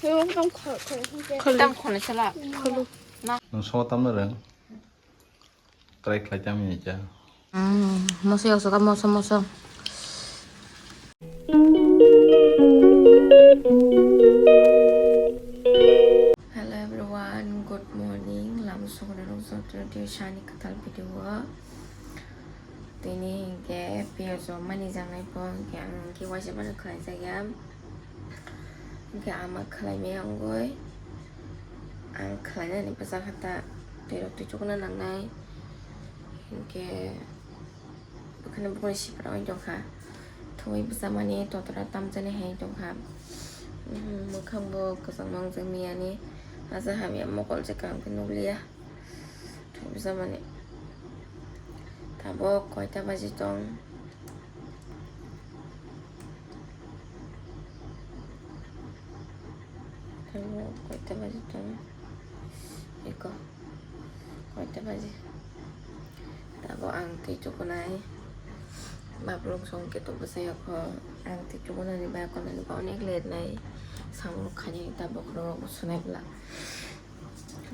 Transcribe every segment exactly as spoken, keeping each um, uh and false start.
Tam khone sala. Kholu. Nwng songma tamno rwng? Try khlai tamo ni kya? Mm, moso yok soka, moso, moso. Hello everyone, good morning. Lam songre rong sotro di sani katal video. Tini hingke piyajo mani jangnai po hingke ang hingke waisa mani khlai jaya. Hingke ama khlai maya wngoi. Ang khlai nani bwsa kha ta twi rok twi chukna nangnai. Hingke bwkhani bukuni sipra oi tongkha. Thwi bwsa mani totra tamjani hai tongkha. Mwkhang bo kwchangma wngjak miyani. Asa hamya mokol se kaham khe nukliya. Thwi bwsa mani. Tabuk koita baji tong? Tabuk koita baji tong? Eko. Koita baji? Tabuk ang twi chukunai. Bablong song khe to bwsai yakho. Ang twi chukunani bai konani ba onek late nai. Samung khainai tabuk rok sunai bwla.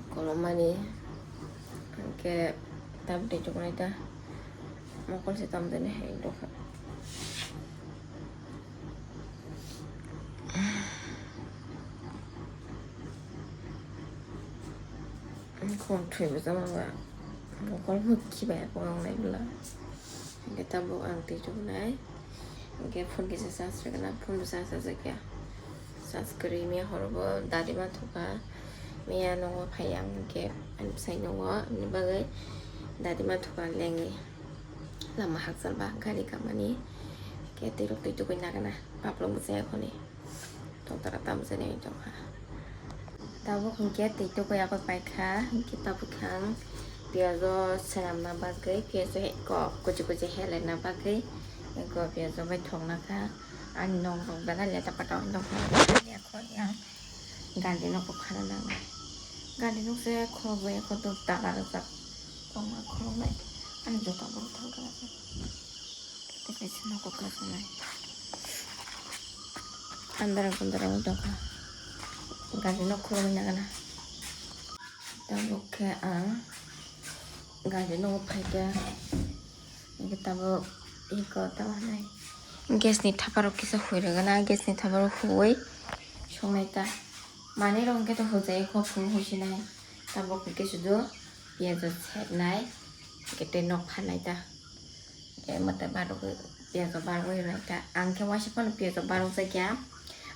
Kolomani hingke tabuk tei chukunai ta mokol se tamjani hai dokha. Khon thwi bwsa maba mokol hwkhi bai kok nai bwla. Hingke tabuk ang tei chukunai. Hingke phone kisa charge rwgwna, phone bo charge rwjakya. Charge kwrwi miya horo bo dadi ma thuka. Miya nongo phai ang hingke ani bwsai nongo, aboni bagwi dadi ma thuka lengwi. Lama hakchal ba gari kamani. Hingke twi rok twi tugwi nagana. Bablong bwsai akhoni. Tongtara tamjani tongkha. Tabuk hingke twi tugwi abo paikha, hingke tabuk khe ang piyajo swnamna bagwi, piyajo he-, ko kuchi kuchi helerna bagwi, eko piyajo bai thokna kha. Ani nok rok belai leta pata wng tongkha. Yakho yang gandi nok rok khana nangnai. Gandi nok se khorokbai, yakho dub tala rijak. Tongma khoroknai. Ani jota bo thangkha. Tei kaisa nogo kaisa nai. Andara gundara wng tongkha. Gari nok khulumui nangana. Tabuk khe ang gari nogo phaikha. Hingke tabuk eko tamo hinai. Gas ni thapa rok kisa hui rwgana, gas ni thapa rok huwi songnai ta. Manwi rok hingke to hujai kho phuru huisinai. Tabuk hingke sudu piyajo sepnai. Hingke tei nok phanai ta. Hingke mwtai barogwi, piyajo barogwi rwlaikha. Ang khe waisa phano piyajo barokjakya.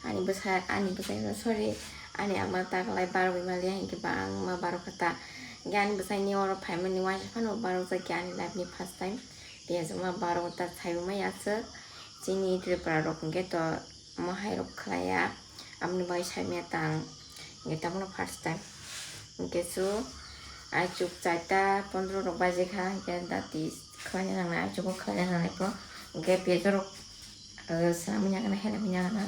Ani bwsa, ani bwsai, sorry, ani ama ta kwlai barogwi maliya, hinkhe ba ang ma barokha ta. Hinkhe ani bwsaini oro phaimani waisa phano barokjakya ani life ni first time. Piyajo ma barokha ta, saibo ma yaswk. Chini Tripura rok hinkhe to omo hai rok khlaiya, aboni bagwi saimanya ta ang, hinkhe tabukno first time. Hinkhe su aichuk charta pondro rok baji kha, hinkhe dati khlaina nangnai, aichugo khlaina nangnai phuru, hinkhe piyajo rok, eh, swnamwi nangkhe na, helengwi nangkhe na.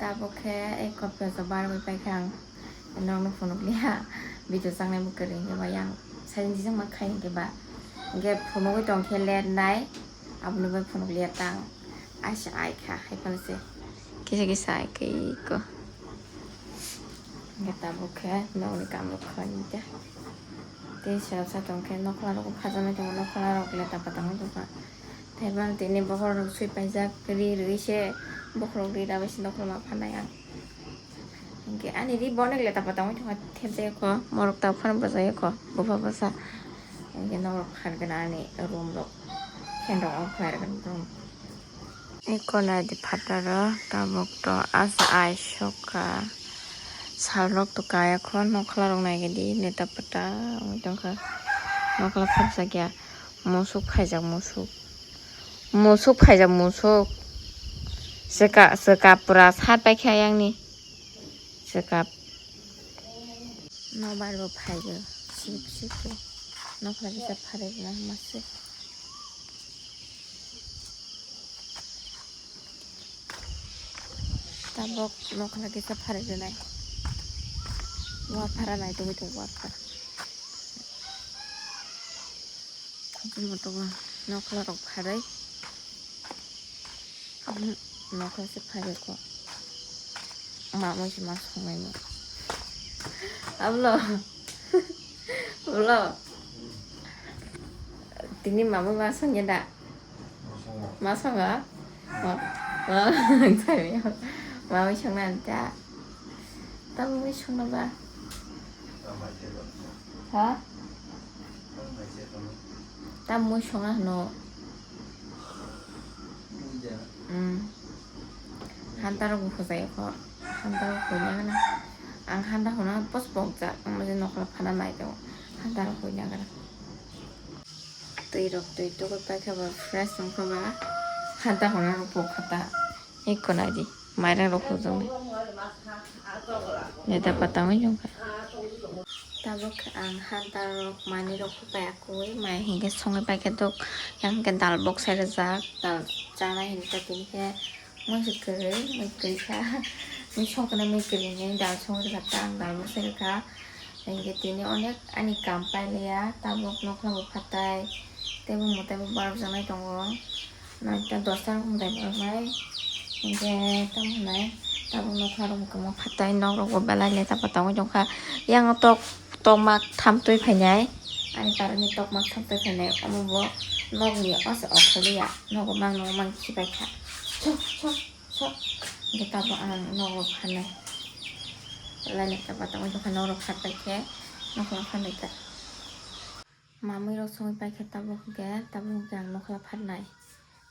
Tabuk khe eko piyajo barwi paikha ang. Nokno phunukliya, video changnai bo kwrwi hinkhe ba yang side ni jisung ma khai hinkhe ba. Hinkhe phunugwi tongkhe late nai, aboni bai phunukliya tang. Aisa ai kha, hai phano se. Kisa kisa ai khe eko. Hinkhe tabuk khe nokni kam rok khlai hinkhe. Tei sera sa tongkhe nokhla rok phajaknai tongo, nokhla rok leta pata wngwi tongkha. Tei bang tini bokhorok swi paijak, ri rwi se bokhorok ri rabai se nokhla ma phanai ang. Hinkhe ani ri bo onek leta pata wngwi thangkha, thepjak kho, morok ta phano bwchajak kho, bupha bwsa. Hinkhe norok khargana ani room rok, fan rok off khlai rwgwna room. Eko nai di phataro tabuk to asa ai sokha, sal rok to kaya kho, nokhla rok nai di leta pata wngwi tongkha, nokhla phapjakya, musuk khaijak musuk. Musuk phaijak musuk. Swka, swka pura sat paikha ayangni. Swka. Nobar bo phaigo. Sip sip khe. Nokhla kisa pharwi na mase. Tabok nokhla kisa pharwi nai. Wa phara nai tongwi tongo wa phara. Joto nokhla rok pharwi. Nokhla se pharwi kho. Mamui se ma songnai mo. Ablo. Ablo. Tini mamui ma songya da? Ma songa? Ma, ma, mamui songna da. Tamui songna ba? Ha? Tamui songna hano. Hmm. Hanta rok bo hojai kho. Hanta rok hoina gana. Ang hanta hona pos pok jak. Ang je nokla phana nai tongo. Hanta rok hoina gana. Twi rok twi tugui paikha ba fresh wngkha ba. Hanta hona rok pok kha ta. Eko nai di. Mairang rok hojong. Neta patang wng jong kha. Tabuk ang hanta rok mani rok hupai akui mai hinkhe songwi paikhe dok yang hinkhe dal bok sai rwjak dal chanai hinkhe tini khe mui se kwrwi mui kwrwi kha mui songkhe mui kwrwi hinwi dal songwi rwkha ta ang dal bok sai rwkha hinkhe tini onek ani kam pailiya tabuk nokla bo phatai teibo mwtai bo barok janai tongo. Noita dosta rok wng dai borok bai. Hinkhe tamo hwnai tabuk nokha rok bo kwma phatai nok rok bo belai leta patangwi tongkha. Yang tok tokma tham twi phainai. Ani parani tokma tham twi phainai omo bo nokni oso okholiya nogo mang nogo mang khibaikha. Sok sok sok. Hinkhe tabuk ang nogo phanai. Belai leta patangwi tongkha nok rok khatbaikhe nokha phanai ta. Mamui rok songwi paikha tabuk hinkhe tabuk hinkhe ang nokla phatnai.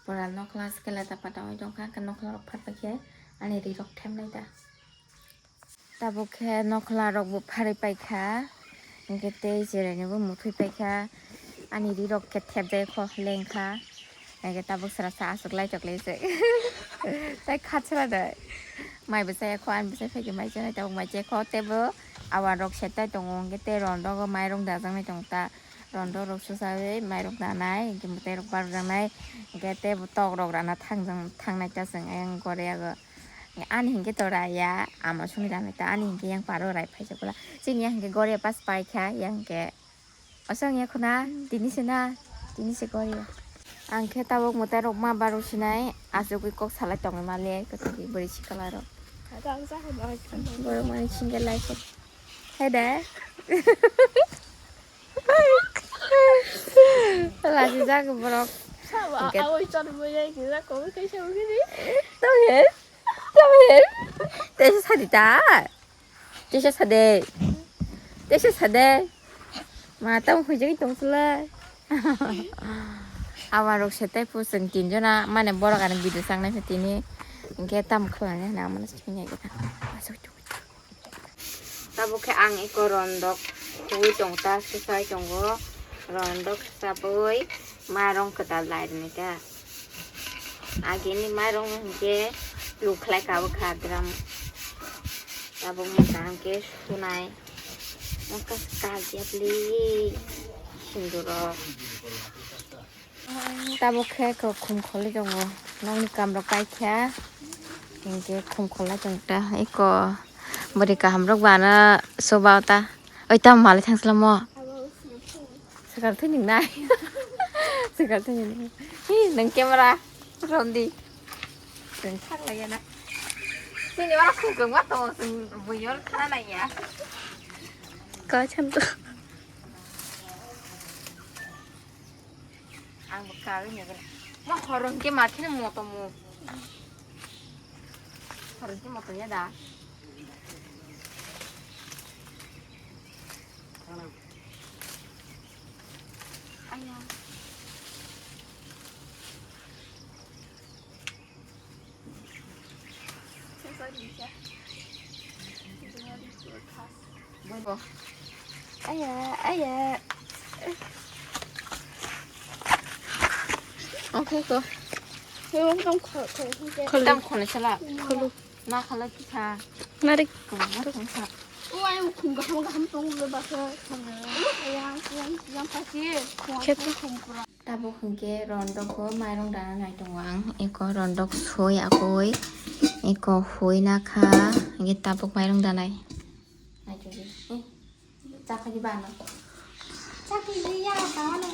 Pura nokla se kela ta patang oi tongkha, hwnkhe nokla rok phatbai khe ani ri rok themnai ta. Tabuk khe nokla rok bo pharwi paikha, hwnkhe tei cherai ni bo muthwi paikha, ani ri rok khe thepjai kho lengkha, hwnkhe tabuk sra sa aswk lai chok lai se. Tai kha chwla de mai bo chaya kho, ani bwsai phai khe mai chanai tabuk mai chaya kho, tei bo awan rok se tai tongo, hwnkhe tei ron rogo mairung dajak nai tongo ta. Rondo rok susawi mairok nanai, hinkhe mwtai rok barok jaknai, hinkhe tei bo tok rok rana thang, thangnai ta chwng ayang gore yago. Ani hinkhe to raya, ama songwi ranaita, ani hinkhe yang paro rai phaisa bwla. Chini yang hinkhe gore pas paikha, yang hinkhe osong ya khuna, tini se na, tini se gore. Ang khe tabuk mwtai rok ma barok sinai, achugwi kok salai tongwi mali, kwtwi bwrwi sikla rok. Borok mani single life. Hai de. Lajijak borok. Sabo, hinkhe awai chorbo ya, kisa kobo kaisa ugini. Tamo he? Tamo he? Tesa sadi ta? Tesa sade. Tesa sade. Ma tamo hujai tong sula. Awan rok se tai pu chwng tin jona mane borok ani video chang nai tini. Hinkhe tamo khlai nai hwnwi amano swngya kita. Tabuk khe ang eko rondok huwi tongo ta, swsai tongo. Rondok swsabwi mairong kwtal lai rwni ta. Agini mairong hinkhe lukhlai kabukha drum. Tabukni kaham khe sunai. Mokha se kal yapli sindurok. Tabuk khe eko khum kholwi tongo. Nokni kam rok kaikha. Hinkhe khum kholai tong ta. Eko bwrwi kaham rok bana soba ta. Oi tamo malai thang sla mo. Swkang thwi nwngnai. Swkang thwi nwngnai. Hi nwng camera rondi. Chwng thang lai ya na. Chini ora khum kwbangma tongo chwng buino khana nai ya. Kacham to. Ang bo kagwi ni gana. Ma horong ke ma khini moto mo. Horong ke moto ya da. Aya. Aya, aya. Okay ko. Khol tam khol sala. Kholu. Na khala kisa. Narik. Ko na khala. O ay khum gaham gaham tong le ba khe. Yang yang yang pati. Khet. Tabuk hinkhe rondok bo mairung dana nai tongo ang. Eko rondok soi akoi, eko hoi nakha, hinkhe tabuk mairung danai. Nai tongdi. Eh, chakha di bana. Chakha di ya, bana.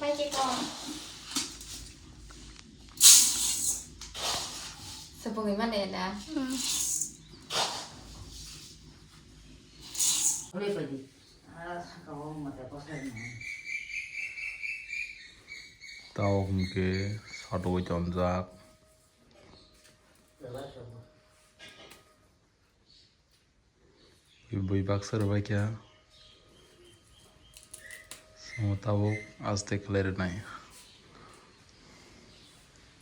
Bai ke ko. Sepung iman ya da? Hmm. Ule padi. Ah, saka o mata kosa ni. Tao hwnkhe sadoi tonjak. Bui baksa rwbaikha. Chwngno tabuk aste khlai rwnai.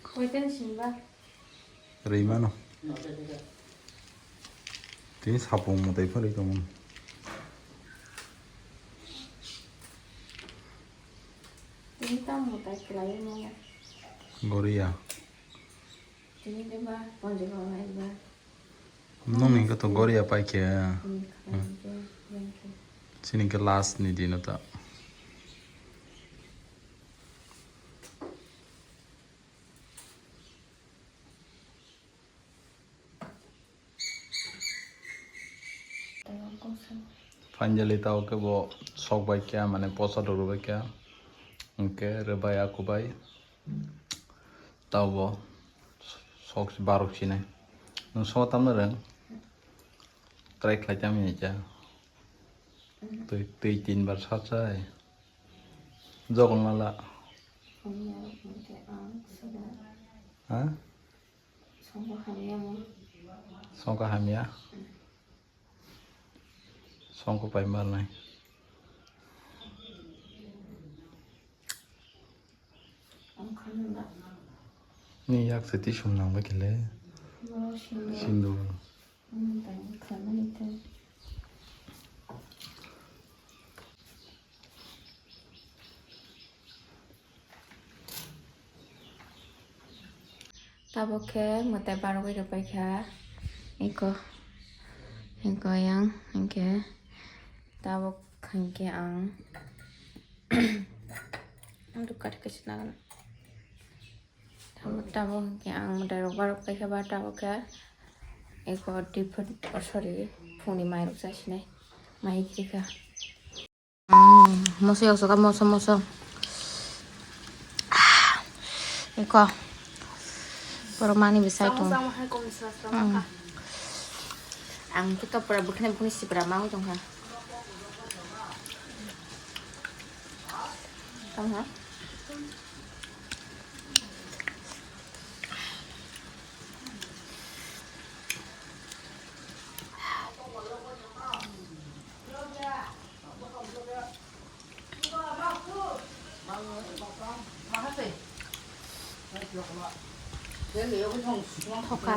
Koitan sinba? Rwi mano. Tini sapung mwtai phano rwi tongmani. Tini tamo mwtai khlai mano. Goriya. Tini de ba ponjolo hai ba. Nong ni to goriya paikhe. Chini khe last ni dino ta. Finally tao khe bo sok bai khe mane posa rw bai khe. Hwnkhe rwbai akubai. Tao bo sok barok sinai. Nwng sok tamno rwng? Try khlai tamo ya kya? Twi, twi tin bar sa chai. Jokon lala. Ha? Songkha hamya. Songkha pai mar nai. Ni yak se tisum nang ba kile. Sindu. Tabuk khe mwtai barogwi rwbaikha. Eko, eko yang hinkhe tabuk hinkhe ang. Ang dukha dukha se nagana. Tabuk, tabuk hinkhe ang mwtai rok barok paikha ba tabuk khe eko different, oh, sorry, phungni mairok chasinai mai khikha. Moso yok soka moso moso. Eko. Borok mani bisai tong. Ang khe to pura bukhne bukhne sipra mawi tongkha. Tongha. Thokha.